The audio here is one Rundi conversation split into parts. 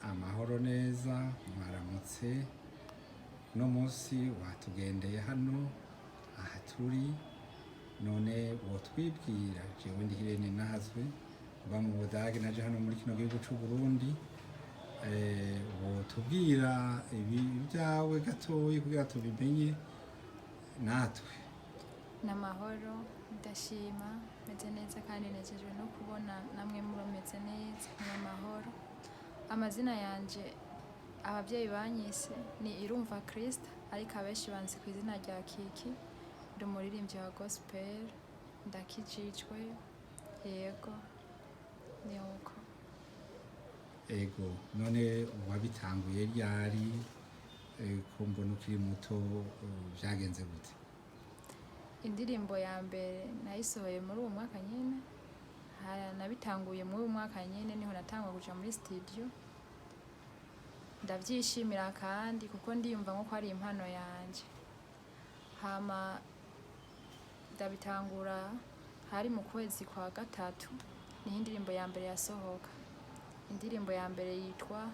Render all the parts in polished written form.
Amahoro neza, mwaramutse. Uno munsi watugendeye hano aha turi, none wotwibwira? Jewe ndi Hirene Nahazwe, mba mu Budage, naje hano muri kino gihugu c'u Burundi. Wotubwira ibi byawe gatoyi kugira tubimenye natwe? Ni amahoro, ndashima, meze neza kandi nejejwe no kubona namwe muromeze neza, ni amahoro. Amazina yanje ababyeyi banyise ni Irumva Krista, ariko abenshi banzi ku izina rya Kiki. Ndi umuririmbyi wa gospel, ndakijijwe, yego, ni uko. Ego, none wabitanguye ryari? Ko mbona ukiri muto, vyagenze gute? Indirimbo ya mbere nayisohoye muri uwo mwaka nyene. Nabitanguye muri uwo mwaka nyene, niho natangwa kuja muri studio. Ndavyishimira kandi kuko ndiyumva nko ko ari impano yanje. Hama ndabitangura hari mu kwezi kwa gatatu, niho indirimbo ya mbere yasohoka. Indirimbo ya mbere yitwa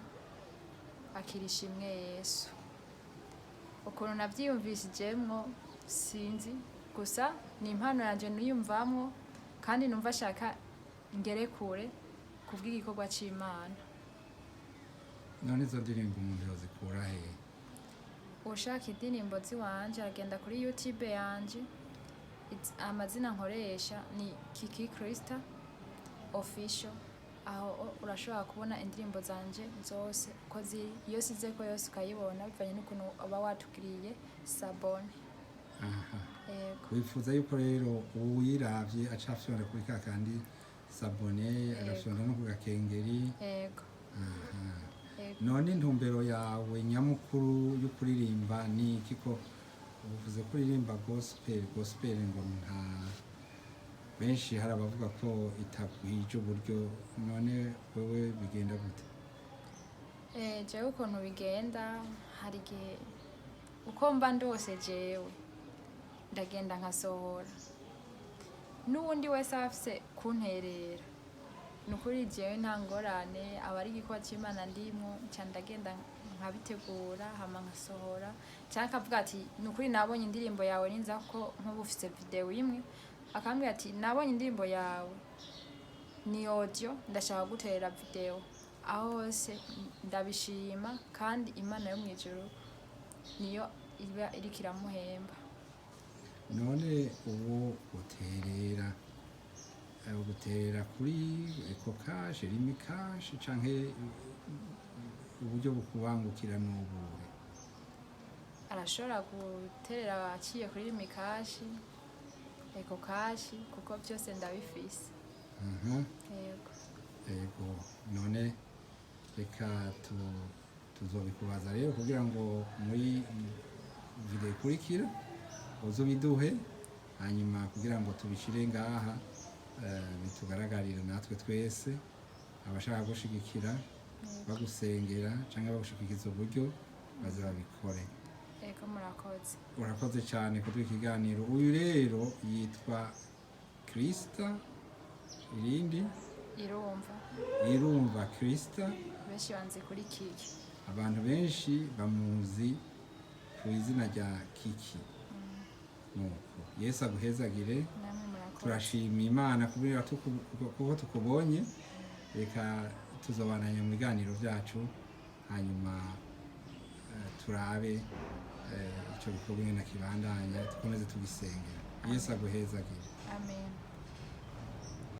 "Akirishimwe Yesu". Ukuntu navyiyumvishijemwo sinzi, gusa ni impano yanje niyumvamwo kandi numva ashaka ngere kure kubw'igikorwa c'Imana. None izo ndirimbo umuntu yozikura hehe? Ushaka indirimbo ziwanje aragenda kuri YouTube yanje. Amazina nkoresha ni Kiki Krista Official. Aho urashobora kubona indirimbo zanje zose uko ziri, iyo sizeko yose ukayibona, bivanye n'ukuntu uba watugiriye s'abonner. Yego. Wifuza yuko rero uwiravye aca afyonda kuri ka kandi s'abonner, agafyonda no ku gakengeri? Yego. Yego. None intumbero yawe nyamukuru yo kuririmba ni iki? Ko uvuze ko uririmba gospel, gospel ngo nta benshi, hari abavuga ko itagwije uburyo, none wewe bigenda gute? Jewe ukuntu bigenda, hari igihe uko mba ndose jewe ndagenda nkasohora, n'uwundi wese aba afise kunterera, ni ukuri jewe nta ngorane, aba ari igikorwa c'Imana ndimwo, nca ndagenda nkabitegura, hama nkasohora, canke akavuga ati: "Ni ukuri nabonye indirimbo yawe." Ninza ko nk'ubu ufise video imwe, akambwira ati: "Nabonye indirimbo yawe ni audio, ndashaka guterera video." Aho hose ndabishima, kandi Imana yo mw'ijuru niyo iba iriko iramuhemba. None ubu uterera, uguterera kuri Ecocash, Lumicash, canke uburyo bukubangukira n'ubuhe? Arashobora guterera aciye kuri Lumicash, Ecocash, kuko byose ndabifise. Yego. Ego, none reka tuzobikubaza rero kugira ngo muri video ikurikira uzobiduhe, hanyuma kugira ngo tubishire ngaha, bitugaragarire natwe twese, abashaka gushigikira, bagusengera cyangwa bagushigikiza uburyo, baze babikore. Ego, murakoze. Urakoze cyane kuduha ikiganiro. Uyu rero yitwa Krista, irindi? Irumva. Irumva Krista. Benshi banzi kuri Kiki. Abantu benshi bamuzi ku izina rya Kiki. Nuko Yesu aguhezagire. Namwe murakoze. Turashima Imana kubera kuko tukubonye. Reka tuzobananya mu biganiro byacu, hanyuma turabe ico gikorwa ingene kibandanya, dukomeze tugisengera. Yesu aguhezagire. Amen.